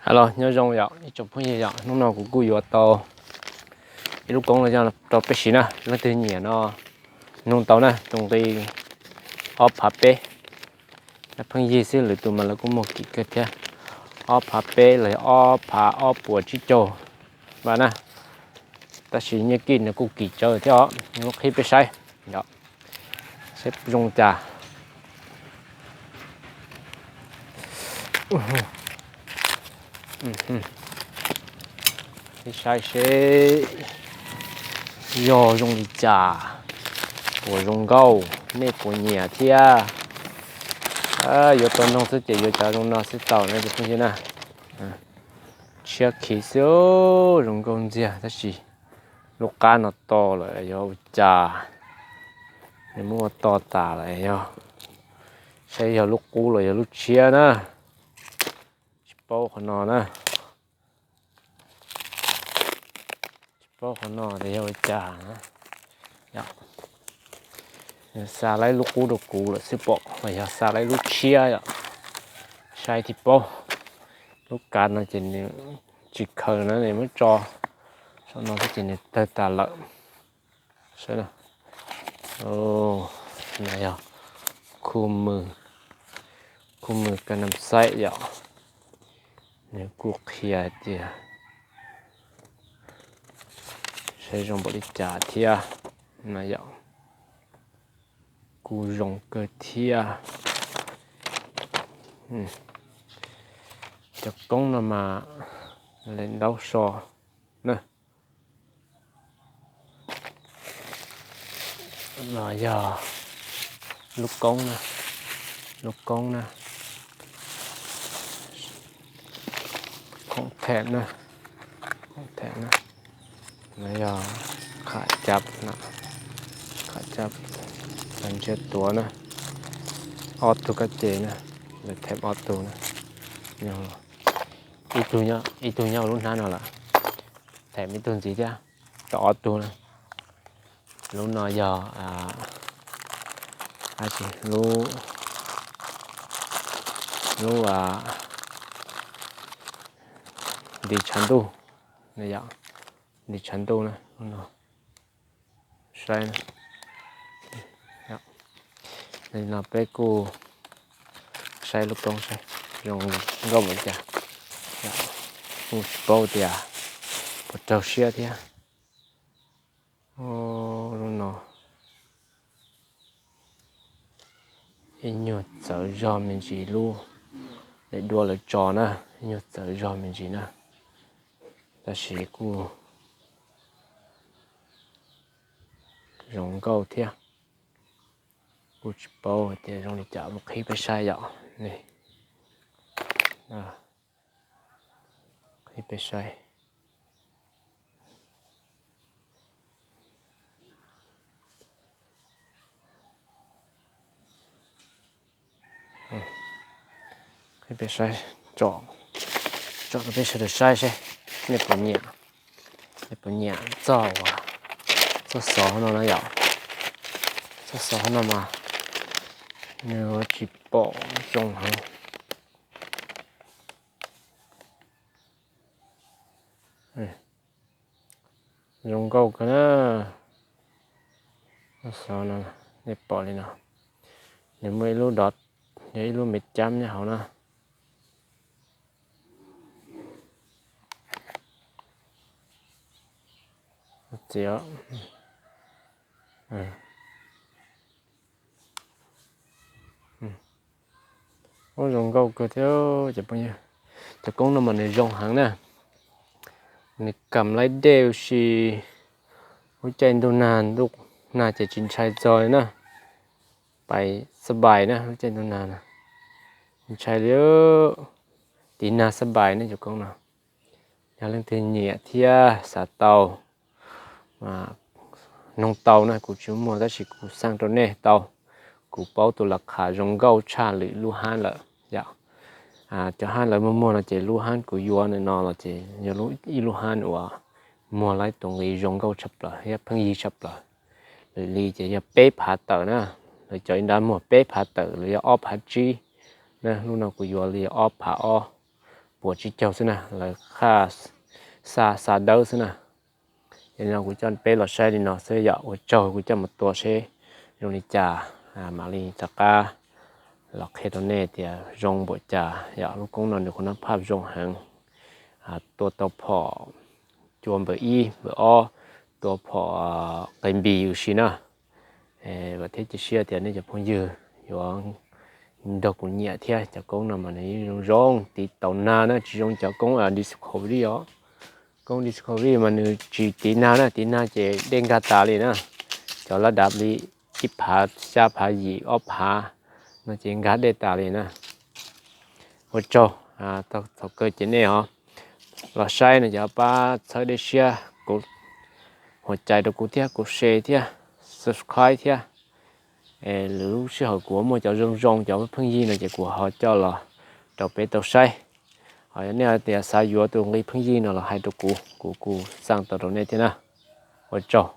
Hello, nyob zoo yom ib tsoom phooj ywg yom, hnub no kuv kuj yuav tau ib lub koob los yog rau peb siv na, leej twg nyiam no nug tau na, tus nqi ob phav peb. Pheej yig xwb, lwm tus mas lawv kuj muag kim kawg thiab, ob phav peb los yog ob phav ob puas tsib caug vaj na, tab sis nyiaj kij nws kuj kim tsawv thiab os, muab qhib peb saib, saib zoo cas. Peb saib seb yog zoo li cas, puas zoo nkauj, nej puas nyiam thiab. Yuav tau noog xwb ces yuav cov zoo no xwb tau na cov phooj ywg na. Tshiab khiv xwb, zoo nkauj ntxiag tab sis lub qab no to lawm yog ua cas, nws muab ua to tas lawm yog, saib yog lub qub los yog lub tshiab na. Tsis paub qhov no na, tsis paub qhov no yog ua cas na. Xa laib lub qub rau kuv lawm xwb pom los yog xa laib lub tshiab yom, saib tsis paub. Lub kav no ces nws tsis khaws na, nws muab tso saum no xwb ces nws tawg tas lawm. Saib no, no yog khu mws, khu mws Ka Nam Xaib yom, nws kuj qhia tias saib zoo npaum li cas thiab na yom, kuj zoo kawg thiab. Cov koob no mas lawv ntaub so na. No yog lub koob na, lub koob na, khoom them na, khoom them na. No yog qham cab, qham cab, ntsiab tuav na, ob tug kab ces na, lawv them ob tug na. Ib tug nyob lub hnab no lawm, them ib tug ntxiv thiab, tau ob tug na. Lub no yog lub, lub nti tshav ntuj, nti tshav ntuj na, lub no. Saib, li no peb kuj saib lub koob saib zoo nkauj npaum cas, kuj tsis paub tias puas raug siab thiab. Lub no ib nyuag txawv zog me ntsis lub, daim duab lawv tso na, ib nyuag txawv zog me ntsis na, tab sis kuj zoo nkauj thiab. Kuj tsis paub tias zoo li cas, mus qhib peb saib yom. Qhib peb saib. Qhib peb saib, tso, tso rau peb sawv daws saib seb nej puas nyiam, nej puas nyiam txoj uas, txoj xov no na yom. Txoj xov no mas nws tsis pom zoo heev. Zoo nkauj kawg na. Xov no nej pom li no, nws muaj ib lub dov, yog ib lub me cab nyob hauv na. Ub, zoo nkauj kawg thiab cov phooj ywg. Cov koob no mas nws zoo heev na, nws kam laib dej ua si, lub caij ntuj nag, ntuj nag ces tsis ntshai txog li na. Pais xab pais na, lub caij ntuj nag na, ntshai li, tiv nag xab pais na cov koob no. Yog leej twg nyiam thiab xav tau, noog tau na, kuv tsis muag tab sis kuv xaj rau nej tau. Kuv paub tus lav qhas zoo nkauj tshaj lwm lub hab lawm yom. Cov hab lawv muag muag no ces lub hab kuv yuav no los ces yog ib lub hab uas muag laib tus nqi zoo nkauj tshaj plaws thiab pheej yig tshaj plaws. Lwm li ces yog peb phav tawm na, lawv cov ib nrab muag peb phav tawm los yog ob phav tsib na, lub no kuv yuav li yog ob phav ob puas tsib caug xwb na, lawv qhaj xa xa dawb xwb na. Ces no kuv coj peb los saib li no xwb yom. Ua tsaug, kuv coj mus tua seb zoo li cas, mam li rov qab los qhia rau nej tias zoo npaum cas yom. Lub koob no nws kuj nab phaj zoo heev, tua tau phom cua npawm ib npawm ob, tua phom qe npis ua si na. Vam thiab cia siab tias nej cov phooj ywg yuav nrog kuv nyiam thiab. Cov koob no mas nws yeej zoo zoo tiv taus nag na, tsis zoo cov koob Discovery os. Koob Discovery mas nws tsis tiv nag na, tiv nag ces dej nkag tas li na. Cov lab dav li ib phav, xya phav, yim ob phav no ces nkag dej tas li na. Ua tsaug, thaum kawg ces nej ho los saib no ces pab txhawb dej siab, hua cai rau kuv thiab, kuv share thiab, subscribe thiab. Lwm lub sij hawm kuv muaj cov zoo zoo cov pheej yig no ces kuv ho coj los rau peb tau saib. Ho yog nej tias xav yuav tus nqi pheej yig no los hais rau kuv, kuv kuj xaj tau rau nej thiab na. Ua tsaug.